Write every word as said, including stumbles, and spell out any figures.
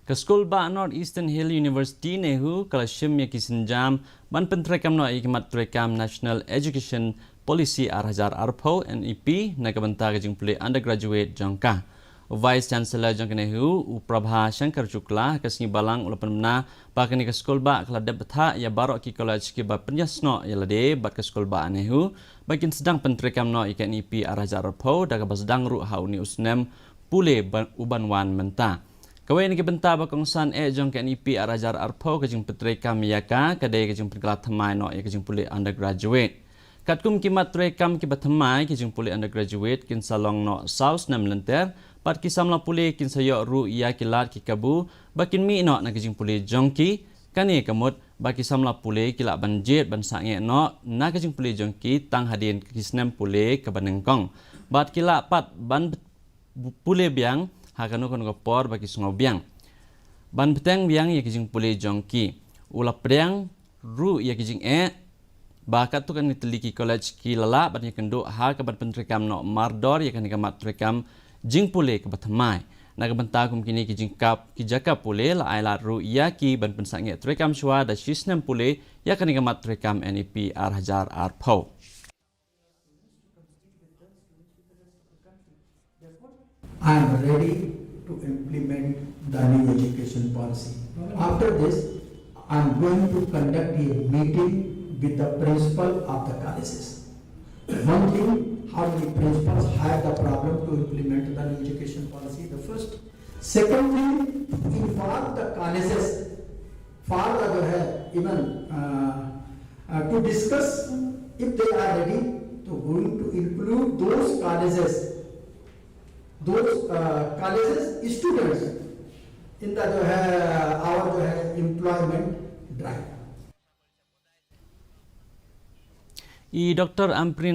Ka skulbah North Eastern Hill University NEHU ka la shim ïa ki sienjam ban pyntreikam noh ïa ki mat treikam National Education Policy ar hajar arphew, NEP, na ka bynta ka jingpule undergraduate jong ka. U Vice Chancellor jong ka NEHU, u Prabha Shankar Shukla, ka sngi Balang u la pynbna ba kane ka skulbah ka la dep bthah ïa baroh ki college kiba pynïasnoh ïa lade bad ka skulbah NEHU ba kin sdang pyntreikam noh ïa ka NEP ar hajar arphew da kaba sdang ruh ha une u snem pule ba-, u ban wan mynta. Kawei na ki bynta ba kongsan eh jong ka NEP ar hajar arphew ka jingpyntreikam ïa ka, ka dei ka jingpynkylla thymmai noh ïa ka jingpule undergraduate. Katkum ki mat treikam kiba thymmai, ki jingpule undergraduate kin sa long noh saw snem lynter, bad ki samla pule kin sa ïoh ruh ïa ki lad ki kabu ba kin mih noh na ka jingpule jong ki. Kane ka mut ba ki samla pule ki lah ban jied ban sangeh noh na ka jingpule jong ki tang hadien ki snem pule kaba nyngkong, bad ki lah pat ban pule biang ha kano kano ka por ba ki sngew biang. Ban bteng biang ïa ki jingpule jong ki, u la pdiang ruh ïa ki jingeh ba katto katne tylli ki college ki la lah ban ïakynduh ha ka ban pyntreikam noh mardor ïa kane ka mat treikam jingpule kaba thymmai. Na ka bynta kum kine ki jingkap ki jaka pule, la ai lad ruh ïa ki ban pynsangeh treikam shuwa da shi snem pule ïa kane ka mat treikam NEP ar hajar arphew. I am ready to implement the new education policy. After this, I am going to conduct a meeting with the principal of the colleges. One thing, how many principals have the problem to implement the new education policy? The first. Second thing, to involve the colleges for the, जो है, even, uh, uh, to discuss if they are ready, तो going to include those colleges, those, uh, colleges students in the, जो है, our, जो है, employment drive. I Doctor Ampareen